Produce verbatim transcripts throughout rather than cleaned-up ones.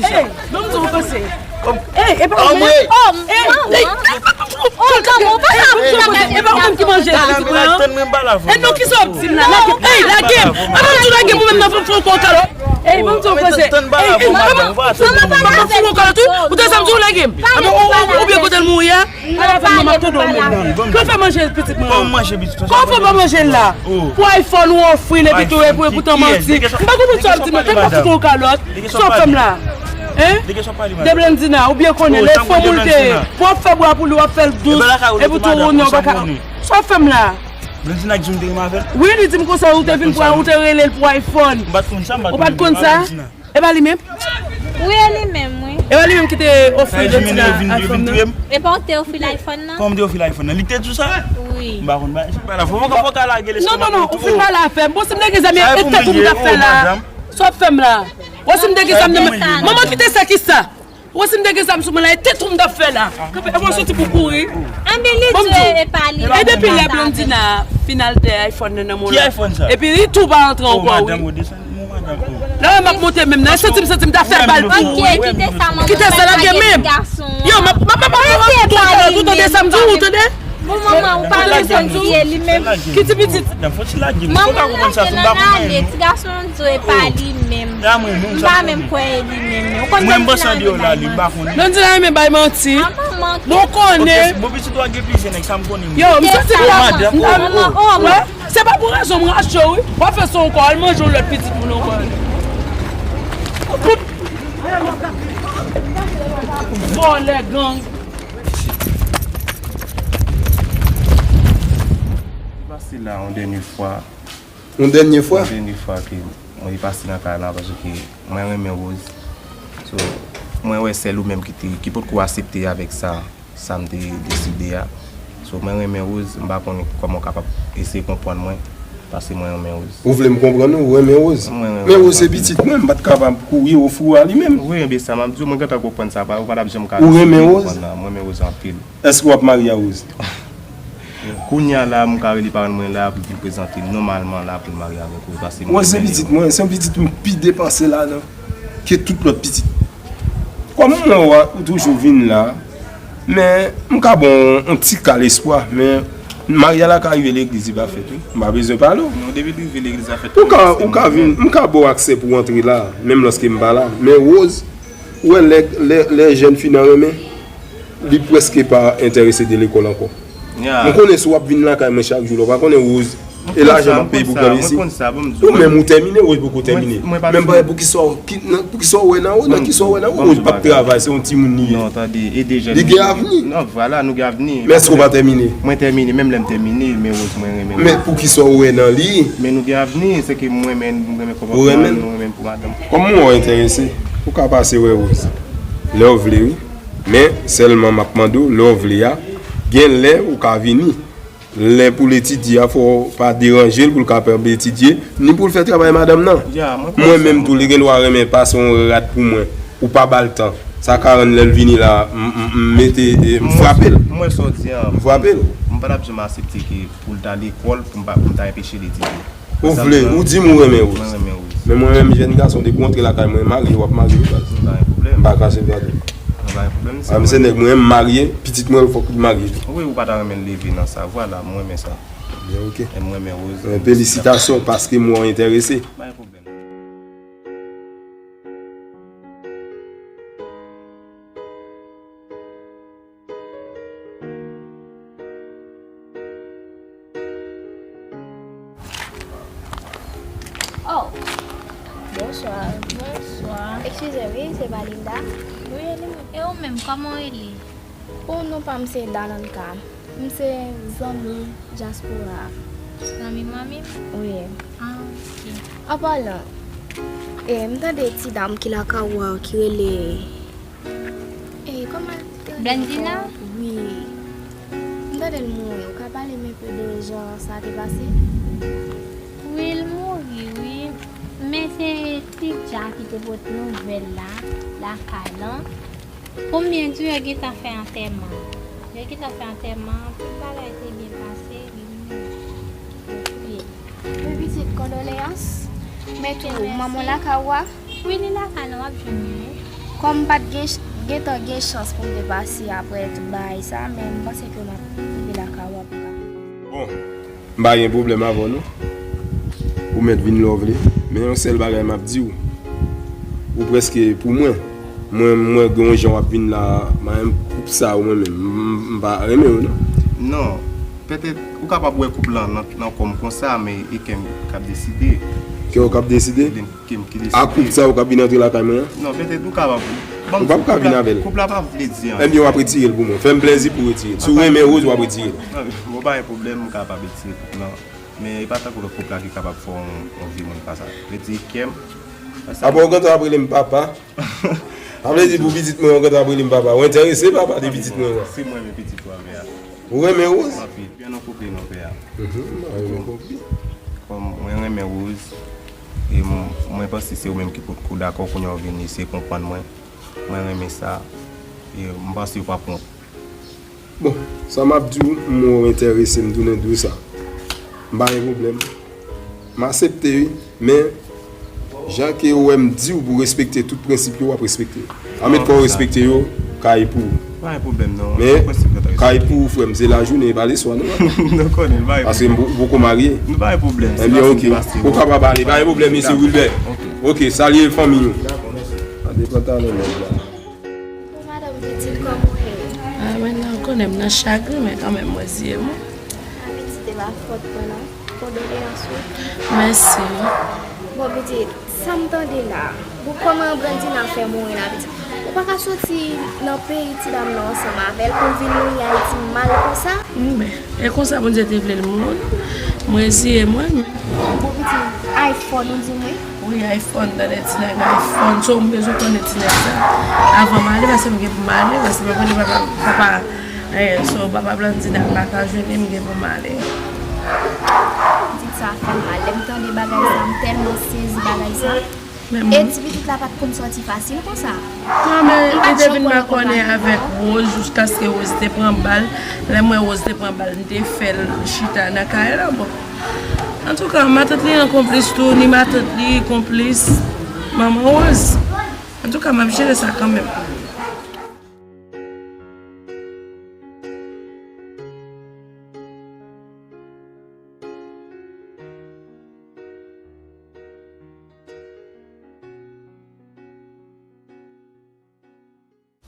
Ey, ban m di w yon konsèy. Ey, e pa ou menm. Ey, ey, e pa ou menm ki manje pitit mwen an. E non, kisa w ap di m la? Lage m. Ey, lage m. Ban m di w lage m ou menm nan fè w kalòt. Ey, ban m di w yon konsèy. Ey, ey, ban m fè w kalòt wi. Ou tande sa m di w, lage m. Oubyen kote l mouri a? Ala fè m ap tande w menm nan. Kòman w fè manje pitit mwen an? Kòman w fè pa manje l la? Pou iPhone ou ofri l epi tou epi poutan manti. M pa konprann sa w ap di mwen. Tèlman fout ou kalòt. Sa w ap fè m la? Hein? De Blandina, ou byen konnen lè fanm ou l te ye. Pou w ap fè bwa pou li, w ap fè l dous. Epi tou ou non, ou pa ka. Sa w ap fè m la? Blandina ki di w m te renmen avè l? Wi, li di m konsa ou te vin pran, ou te rele l pou iPhone. Ou pa t konn sa? E pa li menm? Wi, e li menm, wi. E pa li menm ki te ofri Blandina iPhone nan? E pa ou te ofri l iPhone nan? Kòman m te ofri l iPhone nan? Li te di w sa? Wi. M pa konn bagay sa. Fò w ka lage lestomak mwen tou. Non, non, non, ou fin pale afè m. Bon, si m te gen zam, e tèt ou m t ap fè la. Sa w ap fè m la? Bon, si m te gen zam nan men. Manman, kite sa, kisa? Wè si m te gen zam sou mwen la, e tèt ou m t ap fè la. Kanpe, e mwen soti pou kouri. Anben li di w e pa li. E depi lè Blandina fin al dèyè iPhone nan nan men w la. Epi li tou pa antre ankò wi. Lè w wè m ap monte menm nan, e santi m santi m ta fè bal tou wi. Kite sa, lage men m. Yo, m ap m ap m ap tou tande sa m di w, ou tande? Bon manman, ou pa bezwen kriye li menm. Ki ti pitit? Manman lage nan rale, ti gason an di w e pa li menm. M pa menm kwè e li menm non. Ou konn Blandina renmen bay manti. Blandina renmen bay manti. Bon konnen. Bon pitit ou a gen plizyè nèg, sa m konnen. Yo, m santi m ta. Wè, se pa pou rezon m rache w wi. W ap fè sa ankò, al manje yon lòt pitit moun ankò. Vòlè gang. Li pase la yon dènye fwa. Yon dènye fwa? Yon dènye fwa ke mwen li pase nan kay la, paske mwen renmen Rose. So, mwen wè sèl ou menm ki te, ki potko aksepte avèk sa, sa m te deside a. So, mwen renmen Rose, m pa konnen kòman w kapab eseye konprann mwen. Paske mwen renmen Rose. Ou vle m konprann ou, ou renmen Rose? Mwen renmen Rose. Men Rose se pitit mwen, m pa t kapab kouri ofri w a li menm. Wi, enben sa m ap di w, mwen gentan konprann sa, pa, ou pa t ap janm ka. Ou renmen Rose? Mwen renmen Rose anpil. Èske w ap marye a Rose? Kounye a la, m ka rele paran mwen la pou vin prezante l nòmalman la pou l marye avèk Rose, paske mwen renmen Rose. Rose se pitit mwen, se yon pitit m pi depanse ladan ke tout lòt pitit. Kòm m wè w toujou vin la, men m ka ba w yon ti kal espwa, men maryaj la ka rive legliz li pa fèt wi. M pa bezwen pale w. Non, depi l rive legliz la fèt. Ou ka, ou ka vin, m ka ba w aksè pou w antre la, menm lòske m pa la. Men Rose, ou wè lè, lè, lè jèn fi nan renmen, li prèske pa enterese de lekòl ankò. M konnen si w ap vin lakay mwen chak jou la, ou pa konnen Rose. E lajan m ap peye pou kanpe isi. Ou menm ou tèmine, Rose poko tèmine. Men m pa wè poukisa w, poukisa w wè nan ou, nan kisa w wè nan ou, Rose p ap travay, se yon timoun li ye. Non, tande, e de jèn. Li gen avni. Non, vwala, nou gen avni. Men èske w pa tèmine? Mwen tèmine, menm lè m tèmine, men Rose mwen renmen. Men poukisa w wè nan li? Men nou gen avni, se ke mwen renmen, nou renmen kòpòtman nou, nou renmen pou madanm. Kòm mwen wè w enterese, ou ka pase wè Rose. Lè w vle wi. Men sèlman m ap mande w, lè w vle a, gen lè ou ka vini. Lè pou l etidye a, fò w pa deranje l pou l kapab etidye, ni pou l fè travay madanm nan. Mwen menm tou, li gen dwa renmen pase yon rat pou mwen, ou pa ba l tan. Sa ka rann lè l vini la, m, m, m mete, e, m frape l. M wè sa w di an. M frape l. M pa t ap janm aksepte ke pou l ta lekòl, pou m pa, pou m ta enpeche l etidye. Ou vle, ou di m ou renmen Rose. Mwen renmen Rose. Men mwen menm jèn gason, depi w antre lakay mwen, marye, w ap marye wi baz. M pa gen pwoblèm. M pa kache l gade. M pa gen pwoblèm. A, m se nèg mwen, m marye, pitit mwen fòk li marye tou. Wi, ou pa ta renmen l leve nan sa. Vwala, m renmen sa. Byen, ok. E m renmen Rose. Felisitasyon paske m wè w enterese. Pa gen pwoblèm. Oh! Bonswa. Bonswa. Eskize wi, se pa Linda? Wi, e li menm. E ou menm, kòman w rele? O, non pa m se Dalanka. M se zanmi dyaspora. Zanmi manmi m? Wi. Ah, ok. An palan, e, m tande ti dam ki lakay ou a ki rele E, kòman l te rele ankò? Blandina? Wi. M tande l mouri. Ou ka pale m enpe de jan sa te pase? Wi, l mouri, wi. Men se ti Dja ki te pote nouvèl la, lakay lan. Pou m byen di w, yo gentan fè antèman. Yo gentan fè antèman, tout bagay te byen pase, li mouri. Yo touye l. Men pitit, kondoleyans. Men tou, manman w lakay ou a? Wi, li lakay la, w ap jwenn li, wi. Kòm m pa t gen ch-, gentan gen chans pou m te pase apre tout bagay sa, men m panse ke m ap rive lakay ou apre. Bon, m pa gen pwoblèm avè w non. Ou mèt vin lè w vle, men yon sèl bagay m ap di w. Ou prèske pou mwen. Mwen, mwen gen yon jan w ap vin la, mwen menm koup sa ou mwen menm, m, m, m pa renmen w non. Non, petèt ou kapab wè koup lan nan, nan kò m konsa, men e kè m k ap deside. Kè w k ap deside? Ke m ki deside. A koup sa ou k ap vin antre lakay mwen an? Non, petèt ou kapab. Ou p ap ka vin avè l. Koup la pa vle di anyen. Ebyen, w ap retire l pou mwen. Fè m plèzi pou w retire l. Si w renmen Rose, w ap retire l. Non, bon, pa gen pwoblèm, m kapab retire koup lan. Men e pa tankou lòt koup la ki kapab fè yon, yon vye moun konsa. Retire kè m. Apre w gentan ap rele m papa. Sa vle di pou pitit mwen, w gentan ap rele m papa. Ou enterese papa de pitit mwen an? Si mwen renmen pitit ou a, pè a. Ou renmen Rose? Anpil. Byen an koupe non, pè a. Mhm, mwen renmen konpli. Kòm mwen renmen Rose, e m-, mwen panse se ou menm ki pou, pou dakò kounye a w vin eseye konprann mwen. Mwen renmen sa. E m panse ou p ap wont. Bon, sa m ap di w, m wè w enterese, m tounen di w sa. M pa gen pwoblèm. M aksepte wi, men jan ke ou wè m di w pou w respekte tout prensip yo, w ap respekte yo. A mèt fò w respekte yo, kay pou ou. Pa gen pwoblèm non. Men kay pou ou, frè m, se lajounen, e pa leswa non. Nou konnen, pa gen pwoblèm. Paske m pou, ou poko marye. Nou pa gen pwoblèm. Ebyen, ok. Ou kapab ale, pa gen pwoblèm, mesye Wilbert. Ok, salye fanmi yo. Dakò, mèsi. Gade pantalon nèg la. Bon, madanm pitit, kòman w ye? A, men nan, ou konnen m nan chagren, men kanmenm, mwen ziye mwen. A, pitit, e pa fòt mwen, non. Kondoleyans, wi. Mèsi, wi. Bon, pitit, sa m tande la, bon, kòman Blandina fè mouri la, pitit? Ou pa ka soti nan peyi ti dam nan ansanm avè l pou w vin mouri Ayiti mal konsa? Enben, e konsa Bondye te vle l mouri. Mwen ziye mwen. Bon, pitit, iPhone, ou di m, wi. Wi, iPhone, tande ti nèg iPhone. So, m bezwen konnen ti nèg sa avan m ale, paske m gen pou m ale, paske m ap rele papa, papa, eh, so, papa Blandina, m pa ka jwenn li, m gen pou m ale. Pitit sa fè m mal. Lè m tande bagay sa, m tèlman sezi bagay sa. E ti pitit la pa t konn sòti fasil konsa. Non, men li te vin makonnen avèk Rose jiskaske Rose te pran bal. Lè m wè Rose te pran bal, m te fè l chita nan kay la. Bon. Antouka, matant li an konplis tou, ni matant li konplis manman Rose. Antouka, m ap jere sa kanmenm.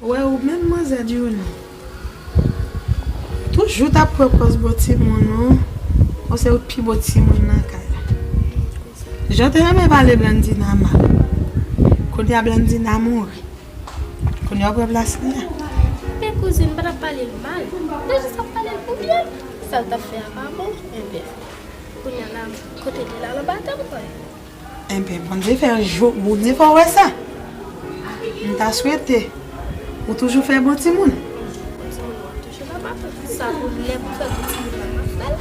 Wè ou menm manzè Diouni. Toujou t ap pran pòz bon timoun ou. Ou se ou t pi bon timoun nan kay la. Jan w te renmen pale Blandina mal. Kounye a Blandina mouri. Kounye a w pran plas li a. Men kouzin, m pa t ap pale l mal. Mwen jis ap pale l pou byen. Sa l t ap fè a pa bon. Enben, kounye a la, kote li la, l anba tè m kwè. Enben, Bondye fè jou, Bondye fè w wè sa. M ta swete ou toujou fè bon timoun. Bon timoun, w ap toujou la, m ap fè sa pou lè pou fè bon timoun la, m ap fè l.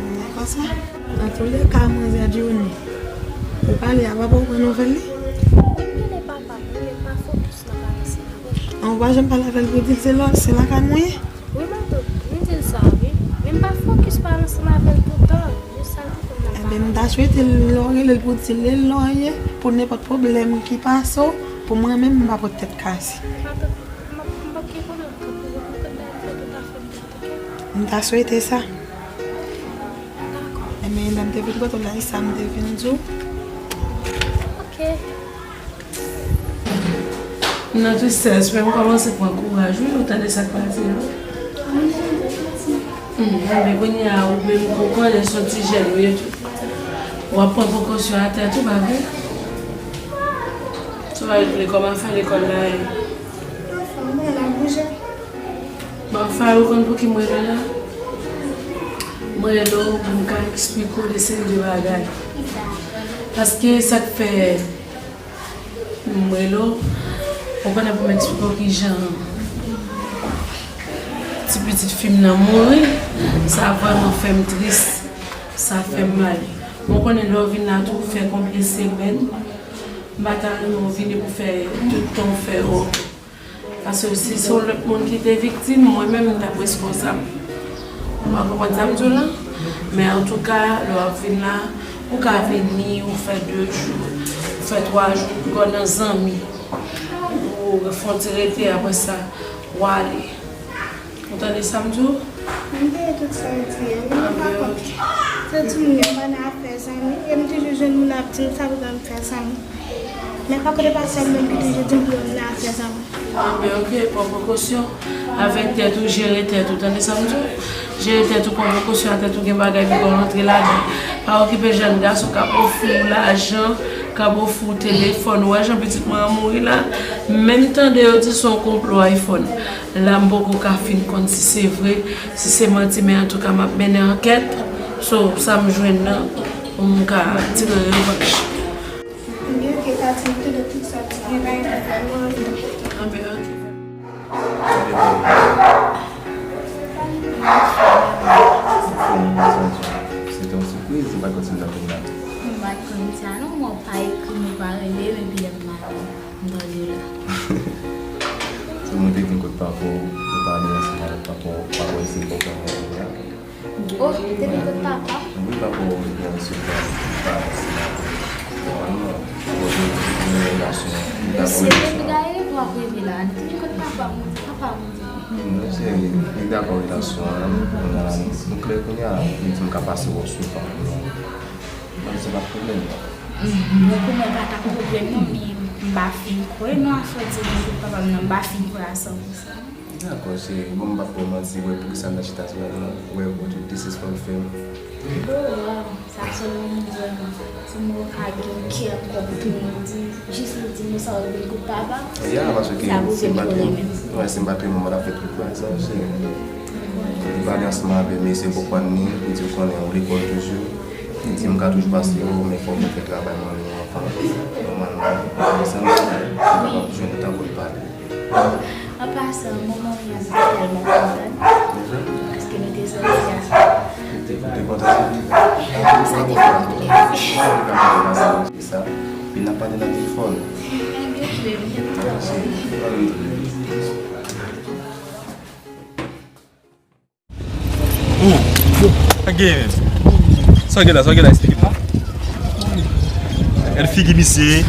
M dakò sa. Antoulèka, manzè Diouni, ou pale a papa w pran nouvèl li? Wi, m rele papa m, wi, men m pa fokis nan pale ansanm avè l. An, ou pa janm pale avè l pou di l se lò, se lakay mwen ye? Wi, matant, m di l sa, wi. Men m pa fokis pale ansanm avè l toutan. Jis sa l te konn nan pale. Enben, m ta swete lè w rele l pou di l e lò ye, pou nenpòt pwoblèm ki pase w, pou mwen menm, m pa pot tèt kase. Matant, m ap, m p ap gen pwoblèm, m p ap gen pwoblèm, m p ap gen pwoblèm. M ta swete sa. Dakò. Enben, lè m te vin kote w la, e sa m te vin di w. Ok. M nan tristès, men m kòmanse pran kouraj, wi, ou tande sa k pase yo. Hmm, enben, kounye a, ou menm, ou konnen se yon ti jèn ou ye tou. W ap pran prekosyon a tèt ou, pa vre? Sa w al lekòl, kòman afè lekòl la ye? Anfen, mwen la bouje. Bon, Faye, ou konn pou ki mwen rele la? Mwen rele w pou m ka eksplike w de seri de bagay. Paske sa k fè m rele w, ou konnen pou m eksplike w ki jan ti pitit fi m nan mouri, sa vrèman fè m tris, sa fè m mal. Ou konnen lè w vin la tou, ou fè konbyen semèn, m pa ta renmen w vini pou fè tout tan w fè yo. Paske si se yon lòt moun ki te viktim, mwen menm, m t ap responsab. Ou pa konprann sa m di w la? Men antouka, lè w ap vin la, Ou ka vini, ou fè de jou, ou fè twa jou, ou nan zanmi. Ou fè yon ti rete, apre sa, ou ale. Ou tande sa m di w? M tande tout sa w di a, men m pa konn. Se di m, m pa nan afè zanmi, e m toujou jwenn moun ap di m sa pou m fè zanmi. Men pa kote pa sèl moun ki toujou di m pou m nan afè zanmi. Anben, oke, pran prekosyon avèk tèt ou, jere tèt ou, tande sa m di w? Jere tèt ou, pran prekosyon a tèt ou, gen bagay ki pral rantre ladan. Pa okipe jèn gason k ap ofri w lajan, k ap ofri w telefòn. Ou wè jan pitit mwen an mouri la? Menm tande yo di se yon konplo iPhone. La m poko ka fin konn si se vre, si se manti, men antouka m ap mennen ankèt. So, sa m jwenn nan, pou m ka tire revanj. Ebyen, oke, Tati, m tande tout sa w di, gen bagay nan fè mwen anvi. Anben, oke. Se te yon sipriz, m pa t konn si m t ap vin la. M pa t konn sa non, mwen pa ekri, mwen pa rele, men pi lè m ale, m tande w la. Se mwen te gen kot papa w, mwen pale ansanm avèk papa w, papa w di m konprann mwen vin la. Oh, te gen kot papa? Wi, papa w te gen resevwa m, pa ansanm avèk mwen. Nòmalman, mwen te gen relasyon, m ta gen relasyon. Mesye, depi gade w ap reve la, te gen kot papa m, papa m. Non, se, li dakò relasyon an, kounye a la, nou, nou klè kounye a, li di m ka pase wè w souvan. Mwen di se pa pwoblèm. Mwen, pou mwen, pa ta pwoblèm non, men m pa fin kwè nan afè di mwen kot papa m nan, m pa fin kwè a san pou san. Dakò, cheri, bon, m p ap ba w manti, wè, poukisa m ta chita sou la, non, wè, bon, tout desespo l fè m. Oh, waw, sa sòt nan moun vrèman. Si mwen ka gen kè ankò pou tounen di, jis li di m sa, ou vin kot papa, ya, paske sa pou se m pa te, wè, se m pa te, mwen, mwen t ap fè tout bagay sa, cheri. Li pale ansanm avè m, se pokwa ni, li di w konnen ou lekòl toujou. Li di m ka toujou pase yo, men fòk mwen fè travay mwen menm anvan. Nòmalman, apre sa, m kapab jwenn tan pou n pale. An pasan, manman w an te tèlman kontan. Paske nou te soti a. Ou te, ou te kontan sa? Sa te fè m plezi. Sa, epi n ap pale nan telefòn. Byen, byen, byen. Sa gen menm? Sa gen la, sa gen la, eksplike m. Gad figi misye.